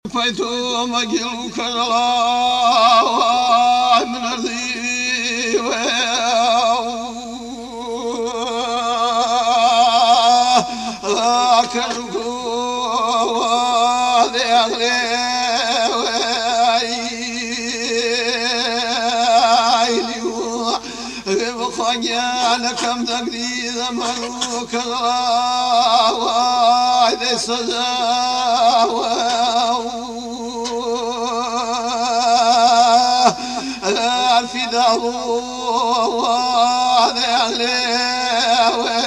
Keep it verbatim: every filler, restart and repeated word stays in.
Paito ma ke luka la wa mana riwe. Ka luka wa de ale we. Ai liu. Remokhanya na kam dagri da maru karawa de sazawa. Alfidawa de alewa.